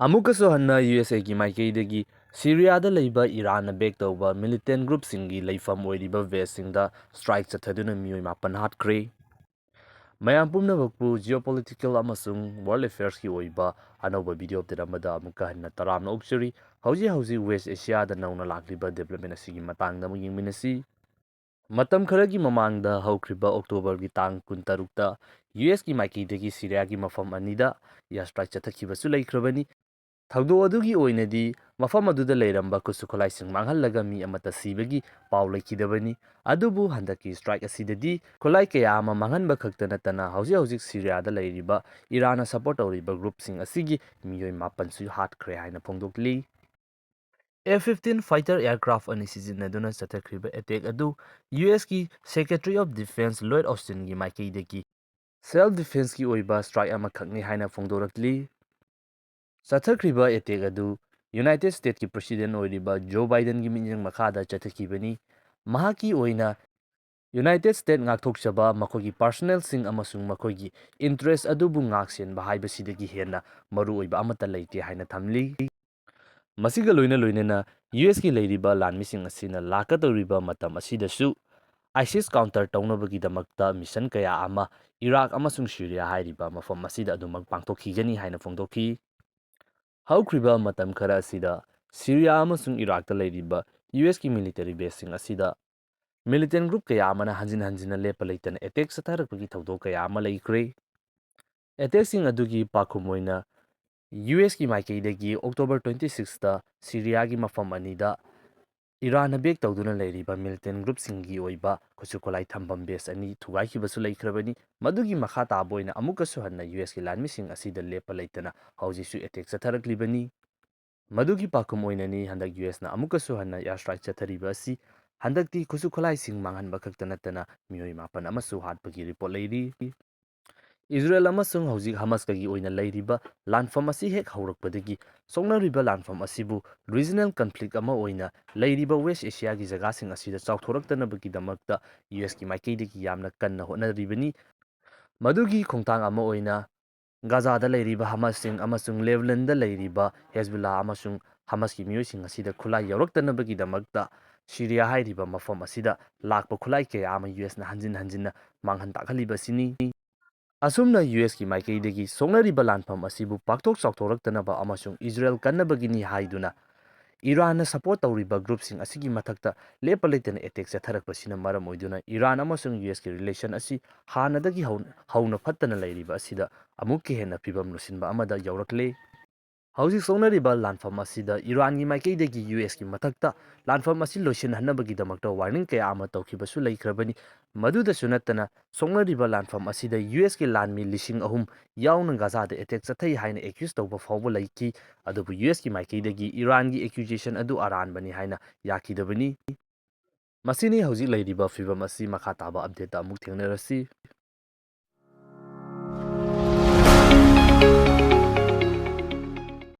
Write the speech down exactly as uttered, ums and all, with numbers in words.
ꯑꯃꯨꯛꯀꯁꯨ ꯍꯟꯅ U S ꯑꯦꯒꯤ ꯃꯥꯏꯀꯩꯗꯒꯤ ꯁꯤꯔꯤꯌꯥꯗ ꯂꯩꯕ ꯏꯔꯥꯟꯅ ꯕꯦꯛ ꯇꯧꯕ ꯃꯤꯂꯤꯇꯦꯟ ꯒ꯭ꯔꯨꯞꯁꯤꯡꯒꯤ ꯂꯩꯐꯝ ꯑꯣꯏꯔꯤꯕ ꯕꯦꯁꯁꯤꯡꯗ ꯁ꯭ꯇ꯭ꯔꯥꯏꯛ ꯆꯠꯊꯗꯨꯅ ꯃꯤꯑꯣꯏ ꯃꯥꯄꯟ ꯍꯥꯠꯈ꯭ꯔꯦ꯫ ꯃꯌꯥꯝ ꯄꯨꯝꯅꯃꯛꯄꯨ ꯖꯤꯑꯣꯄꯣꯂꯤꯇꯤꯀꯦꯜ ꯑꯃꯁꯨꯡ ꯋꯥꯔꯜꯗ ꯑꯦꯐꯤꯌꯔꯁꯀꯤ ꯑꯣꯏꯕ ꯑꯅꯧꯕ ꯚꯤꯗꯤꯑꯣ ꯑꯞꯗꯦꯠ ꯑꯃꯗ ꯑꯃꯨꯛꯀ ꯍꯟꯅ ꯇꯔꯥꯝꯅ ꯑꯣꯛꯆꯔꯤ꯫ ꯍꯧꯖꯤꯛ ꯍꯧꯖꯤꯛ ꯋꯦꯁ ꯑꯦꯁꯤꯌꯥꯗ ꯅꯧꯅ ꯂꯥꯛꯂꯤꯕ ꯗꯤꯕꯦꯂꯞꯃꯦꯟ ꯑꯁꯤꯒꯤ ꯃꯇꯥꯡꯗ ꯑꯃꯨꯛ ꯌꯦꯡꯃꯤꯟꯅꯁꯤ꯫ ꯃꯇꯝ ꯈꯔꯒꯤ ꯃꯃꯥꯡꯗ ꯍꯧꯈ꯭ꯔꯤꯕ ꯑꯣꯛꯇꯣꯕꯔꯒꯤ ꯇꯥꯡ ꯀꯨꯟꯇꯔꯨꯛꯇ ꯌꯨ ꯑꯦꯁꯀꯤ ꯃꯥꯏꯀꯩꯗꯒꯤ ꯁꯤꯔꯤꯌꯥꯒꯤ ꯃꯐꯝ ꯑꯅꯤꯗ ꯏꯌꯥꯔ ꯁ꯭ꯇ꯭ꯔꯥꯏꯛ ꯆꯠꯊꯈꯤꯕꯁꯨ ꯂꯩꯈ꯭ꯔꯕꯅꯤ꯫ ꯊꯧꯗꯣꯛ ꯑꯗꯨꯒꯤ ꯑꯣꯏꯅꯗꯤ ꯃꯐꯝ ꯑꯗꯨꯗ ꯂꯩꯔꯝꯕ ꯈꯨꯠꯁꯨ ꯈꯨꯠꯂꯥꯏꯁꯤꯡ ꯃꯥꯡꯍꯜꯂꯒ ꯃꯤ ꯑꯃꯠꯇ ꯁꯤꯕꯒꯤ ꯄꯥꯎ ꯂꯩꯈꯤꯗꯕꯅꯤ꯫ ꯑꯗꯨꯕꯨ ꯍꯟꯗꯛꯀꯤ ꯁ꯭ꯇ꯭ꯔꯥꯏꯛ ꯑꯁꯤꯗꯗꯤ ꯈꯨꯠꯂꯥꯏ ꯀꯌꯥ ꯑꯃ ꯃꯥꯡꯍꯟꯕ ꯈꯛꯇ ꯅꯠꯇꯅ ꯍꯧꯖꯤꯛ ꯍꯧꯖꯤꯛ ꯁꯤꯔꯤꯌꯥꯗ ꯂꯩꯔꯤꯕ ꯏꯔꯥꯟꯅ ꯁꯄꯣꯔꯠ ꯇꯧꯔꯤꯕ ꯒ꯭ꯔꯨꯞꯁꯤꯡ ꯑꯁꯤꯒꯤ ꯃꯤꯑꯣꯏ ꯃꯥꯄꯟꯁꯨ ꯍꯥꯠꯈ꯭ꯔꯦ ꯍꯥꯏꯅ ꯐꯣꯡꯗꯣꯛꯂꯤ꯫ ꯑꯦꯐ ꯐꯤꯐꯇꯤꯟ ꯐꯥꯏꯇꯔ ꯑꯦꯌꯥꯔꯀ꯭ꯔꯥꯐ ꯑꯅꯤ ꯁꯤꯖꯤꯟꯅꯗꯨꯅ ꯆꯠꯊꯈ꯭ꯔꯤꯕ ꯑꯦꯇꯦꯛ ꯑꯗꯨ ꯌꯨ ꯑꯦꯁꯀꯤ ꯁꯦꯀ꯭ꯔꯦꯇꯔꯤ ꯑꯣꯐ ꯗꯤꯐꯦꯟꯁ ꯂꯣꯏꯗ ꯑꯣꯁꯇꯤꯟꯒꯤ ꯃꯥꯏꯀꯩꯗꯒꯤ ꯁꯦꯜꯐ ꯗꯤꯐꯦꯟꯁꯀꯤ ꯑꯣꯏꯕ ꯁ꯭ꯇ꯭ꯔꯥꯏꯛ ꯑꯃꯈꯛꯅꯤ ꯍꯥꯏꯅ ꯐꯣꯡꯗꯣꯔꯛꯂꯤ꯫ ꯆꯠꯊꯈ꯭ꯔꯤꯕ ꯑꯦꯇꯦꯛ ꯑꯗꯨ ꯌꯨꯅꯥꯏꯇꯦꯗ ꯁ꯭ꯇꯦꯠꯀꯤ ꯄ꯭ꯔꯦꯁꯤꯗꯦꯟꯠ ꯑꯣꯏꯔꯤꯕ ꯖꯣ ꯕꯥꯏꯗꯟꯒꯤ ꯃꯤꯠꯌꯦꯡ ꯃꯈꯥꯗ ꯆꯠꯊꯈꯤꯕꯅꯤ꯫ ꯃꯍꯥꯛꯀꯤ ꯑꯣꯏꯅ ꯌꯨꯅꯥꯏꯇꯦꯗ ꯁ꯭ꯇꯦꯠ ꯉꯥꯛꯊꯣꯛꯆꯕ, ꯃꯈꯣꯏꯒꯤ ꯄꯥꯔꯁꯅꯦꯜꯁꯤꯡ ꯑꯃꯁꯨꯡ ꯃꯈꯣꯏꯒꯤ ꯏꯟꯇꯔꯦꯁ ꯑꯗꯨꯕꯨ ꯉꯥꯛꯁꯦꯟꯕ ꯍꯥꯏꯕꯁꯤꯗꯒꯤ ꯍꯦꯟꯅ ꯃꯔꯨꯑꯣꯏꯕ ꯑꯃꯠꯇ ꯂꯩꯇꯦ ꯍꯥꯏꯅ ꯊꯝꯂꯤ꯫ ꯃꯁꯤꯒ ꯂꯣꯏꯅ ꯂꯣꯏꯅꯅ ꯌꯨ ꯑꯦꯁꯀꯤ ꯂꯩꯔꯤꯕ ꯂꯥꯟꯃꯤꯁꯤꯡ ꯑꯁꯤꯅ ꯂꯥꯛꯀꯗꯧꯔꯤꯕ ꯃꯇꯝ ꯑꯁꯤꯗꯁꯨ ꯑꯥꯏꯁꯤꯁ ꯀꯥꯎꯟꯇꯔ ꯇꯧꯅꯕꯒꯤꯗꯃꯛꯇ ꯃꯤꯁꯟ ꯀꯌꯥ ꯑꯃ ꯏꯔꯥꯛ ꯑꯃꯁꯨꯡ ꯁꯤꯔꯤꯌꯥ ꯍꯥꯏꯔꯤꯕ ꯃꯐꯝ ꯑꯁꯤꯗ ꯑꯗꯨꯃꯛ ꯄꯥꯡꯊꯣꯛꯈꯤꯒꯅꯤ ꯍꯥꯏꯅ ꯐꯣꯡꯗꯣꯛꯈꯤ꯫ ꯍꯧꯈ꯭ꯔꯤꯕ ꯃꯇꯝ ꯈꯔ ꯑꯁꯤꯗ ꯁꯤꯔꯤꯌꯥ ꯑꯃꯁꯨꯡ ꯏꯔꯥꯛꯇ ꯂꯩꯔꯤꯕ ꯌꯨ ꯑꯦꯁꯀꯤ ꯃꯤꯂꯤꯇꯔꯤ ꯕꯦꯁꯁꯤꯡ ꯑꯁꯤꯗ ꯃꯤꯂꯤꯇꯦꯟ ꯒ꯭ꯔꯨꯞ ꯀꯌꯥ ꯑꯃꯅ ꯍꯟꯖꯤꯟ ꯍꯟꯖꯤꯟꯅ ꯂꯦꯞꯄ ꯂꯩꯇꯅ ꯑꯦꯇꯦꯛ ꯆꯠꯊꯔꯛꯄꯒꯤ ꯊꯧꯗꯣꯛ ꯀꯌꯥ ꯑꯃ ꯂꯩꯈ꯭ꯔꯦ꯫ ꯑꯦꯇꯦꯛꯁꯤꯡ ꯑꯗꯨꯒꯤ ꯄꯥꯎꯈꯨꯝ ꯑꯣꯏꯅ ꯌꯨ ꯑꯦꯁꯀꯤ ꯃꯥꯏꯀꯩꯗꯒꯤ ꯑꯣꯛꯇꯣꯕꯔ ꯇ꯭ꯋꯦꯟꯇꯤ ꯁꯤꯛꯁꯇ ꯁꯤꯔꯤꯌꯥꯒꯤ ꯃꯐꯝ ꯑꯅꯤꯗ ꯏꯔꯥꯟꯅ ꯕꯦꯛ ꯇꯧꯗꯨꯅ ꯂꯩꯔꯤꯕ ꯃꯤꯂꯤꯇꯦꯟ ꯒ꯭ꯔꯨꯞꯁꯤꯡꯒꯤ ꯑꯣꯏꯕ ꯈꯨꯠꯁꯨ ꯈꯨꯠꯂꯥꯏ ꯊꯝꯐꯝ ꯕꯦꯁ ꯑꯅꯤ ꯊꯨꯒꯥꯏꯈꯤꯕꯁꯨ ꯂꯩꯈ꯭ꯔꯕꯅꯤ꯫ ꯃꯗꯨꯒꯤ ꯃꯈꯥ ꯇꯥꯕ ꯑꯣꯏꯅ ꯑꯃꯨꯛꯀꯁꯨ ꯍꯟꯅ ꯌꯨ ꯑꯦꯁꯀꯤ ꯂꯥꯟꯃꯤꯁꯤꯡ ꯑꯁꯤꯗ ꯂꯦꯞꯄ ꯂꯩꯇꯅ ꯍꯧꯖꯤꯛꯁꯨ ꯑꯦꯇꯦꯛ ꯆꯠꯊꯔꯛꯂꯤꯕꯅꯤ꯫ ꯃꯗꯨꯒꯤ ꯄꯥꯎꯈꯨꯝ ꯑꯣꯏꯅꯅꯤ ꯍꯟꯗꯛ ꯌꯨ ꯑꯦꯁꯅ ꯑꯃꯨꯛꯀꯁꯨ ꯍꯟꯅ ꯑꯦꯌꯥꯔ ꯁ꯭ꯇ꯭ꯔꯥꯏꯛ ꯆꯠꯊꯔꯤꯕ ꯑꯁꯤ꯫ ꯍꯟꯗꯛꯇꯤ ꯈꯨꯠꯁꯨ ꯈꯨꯠꯂꯥꯏꯁꯤꯡ ꯃꯥꯡꯍꯟꯕ ꯈꯛꯇ ꯅꯠꯇꯅ ꯃꯤꯑꯣꯏ ꯃꯥꯄꯟ ꯑꯃꯁꯨ ꯍꯥꯠꯄꯒꯤ ꯔꯤꯄꯣꯔꯠ ꯂꯩꯔꯤ꯫ ꯏꯖꯔꯦꯜ ꯑꯃꯁꯨꯡ ꯍꯧꯖꯤꯛ ꯍꯃꯥꯁꯀꯒꯤ ꯑꯣꯏꯅ ꯂꯩꯔꯤꯕ ꯂꯥꯟꯐꯝ ꯑꯁꯤ ꯍꯦꯛ ꯍꯧꯔꯛꯄꯗꯒꯤ ꯁꯣꯛꯅꯔꯤꯕ ꯂꯥꯟꯐꯝ ꯑꯁꯤꯕꯨ ꯔꯤꯖꯅꯦꯜ ꯀꯟꯐ꯭ꯂꯤꯛ ꯑꯃ ꯑꯣꯏꯅ ꯂꯩꯔꯤꯕ ꯋꯦꯁ ꯑꯦꯁꯤꯌꯥꯒꯤ ꯖꯒꯥꯁꯤꯡ ꯑꯁꯤꯗ ꯆꯥꯎꯊꯣꯔꯛꯇꯅꯕꯒꯤꯗꯃꯛꯇ ꯌꯨ ꯑꯦꯁꯀꯤ ꯃꯥꯏꯀꯩꯗꯒꯤ ꯌꯥꯝꯅ ꯀꯟꯅ ꯍꯣꯠꯅꯔꯤꯕꯅꯤ꯫ ꯃꯗꯨꯒꯤ ꯈꯣꯡꯊꯥꯡ ꯑꯃ ꯑꯣꯏꯅ ꯒꯥꯖꯥꯗ ꯂꯩꯔꯤꯕ ꯍꯃꯁꯁꯤꯡ ꯑꯃꯁꯨꯡ ꯂꯦꯕꯅꯟꯗ ꯂꯩꯔꯤꯕ ꯍꯦꯖꯕꯨꯜꯂꯥ ꯑꯃꯁꯨꯡ ꯍꯃꯁꯀꯤ ꯃꯤꯑꯣꯏꯁꯤꯡ ꯑꯁꯤꯗ ꯈꯨꯠꯂꯥꯏ ꯌꯧꯔꯛꯇꯅꯕꯒꯤꯗꯃꯛꯇ ꯁꯤꯔꯤꯌꯥ ꯍꯥꯏꯔꯤꯕ ꯃꯐꯝ ꯑꯁꯤꯗ ꯂꯥꯛꯄ ꯈꯨꯠꯂꯥꯏ ꯀꯌꯥ ꯑꯃ ꯌꯨ ꯑꯦꯁꯅ ꯍꯟꯖꯤꯟ ꯍꯟꯖꯤꯟꯅ ꯃꯥꯡꯍꯟ ꯇꯥꯛꯍꯜꯂꯤꯕ ꯑꯁꯤꯅꯤ꯫ ꯑꯁꯨꯝꯅ ꯌꯨ ꯑꯦꯁꯀꯤ ꯃꯥꯏꯀꯩꯗꯒꯤ ꯁꯣꯛꯅꯔꯤꯕ ꯂꯥꯟꯐꯝ ꯑꯁꯤꯕꯨ ꯄꯥꯛꯊꯣꯛ ꯆꯥꯎꯊꯣꯔꯛꯇꯅꯕ ꯑꯃꯁꯨꯡ ꯏꯖꯔꯦꯜ ꯀꯟꯅꯕꯒꯤꯅꯤ ꯍꯥꯏꯗꯨꯅ ꯏꯔꯥꯟꯅ ꯁꯄꯣꯔꯠ ꯇꯧꯔꯤꯕ ꯒ꯭ꯔꯨꯞꯁꯤꯡ ꯑꯁꯤꯒꯤ ꯃꯊꯛꯇ ꯂꯦꯞꯄ ꯂꯩꯇꯅ ꯑꯦꯇꯦꯛ ꯆꯠꯊꯔꯛꯄꯁꯤꯅ ꯃꯔꯝ ꯑꯣꯏꯗꯨꯅ ꯏꯔꯥꯟ ꯑꯃꯁꯨꯡ ꯌꯨ ꯑꯦꯁꯀꯤ ꯔꯤꯂꯦꯁꯟ ꯑꯁꯤ ꯍꯥꯟꯅꯗꯒꯤ ꯍꯧ-, ꯍꯧꯅ ꯐꯠꯇꯅ ꯂꯩꯔꯤꯕ ꯑꯁꯤꯗ ꯑꯃꯨꯛꯀ ꯍꯦꯟꯅ ꯐꯤꯕꯝ ꯂꯨꯁꯤꯟꯕ ꯑꯃꯗ ꯌꯧꯔꯛꯂꯦ꯫ ꯍꯧꯖꯤꯛ ꯁꯣꯛꯅꯔꯤꯕ ꯂꯥꯟꯐꯝ ꯑꯁꯤꯗ ꯏꯔꯥꯟꯒꯤ ꯃꯥꯏꯀꯩꯗꯒꯤ ꯌꯨ ꯑꯦꯁꯀꯤ ꯃꯊꯛꯇ ꯂꯥꯟꯐꯝ ꯑꯁꯤ ꯂꯣꯏꯁꯤꯟꯍꯟꯅꯕꯒꯤꯗꯃꯛꯇ ꯋꯥꯔꯅꯤꯡ ꯀꯌꯥ ꯑꯃ ꯇꯧꯈꯤꯕꯁꯨ ꯂꯩꯈ꯭ꯔꯕꯅꯤ꯫ ꯃꯗꯨꯗꯁꯨ ꯅꯠꯇꯅ ꯁꯣꯛꯅꯔꯤꯕ ꯂꯥꯟꯐꯝ ꯑꯁꯤꯗ ꯌꯨ ꯑꯦꯁꯀꯤ ꯂꯥꯟꯃꯤ ꯂꯤꯁꯤꯡ ꯑꯍꯨꯝ ꯌꯥꯎꯅ ꯒꯥꯖꯥꯗ ꯑꯦꯇꯦꯛ ꯆꯠꯊꯩ ꯍꯥꯏꯅ ꯑꯦꯀ꯭ꯌꯨꯁ ꯇꯧꯕ ꯐꯥꯎꯕ ꯂꯩꯈꯤ꯫ ꯑꯗꯨꯕꯨ ꯌꯨ ꯑꯦꯁꯀꯤ ꯃꯥꯏꯀꯩꯗꯒꯤ ꯏꯔꯥꯟꯒꯤ ꯑꯦꯀ꯭ꯌꯨꯖꯦꯁꯟ ꯑꯗꯨ ꯑꯔꯥꯟꯕꯅꯤ ꯍꯥꯏꯅ ꯌꯥꯈꯤꯗꯕꯅꯤ꯫ ꯃꯁꯤꯅꯤ ꯍꯧꯖꯤꯛ ꯂꯩꯔꯤꯕ ꯐꯤꯕꯝ ꯑꯁꯤ꯫ ꯃꯈꯥ ꯇꯥꯕ ꯑꯞꯗꯦꯠꯇ ꯑꯃꯨꯛ ꯊꯦꯡꯅꯔꯁꯤ꯫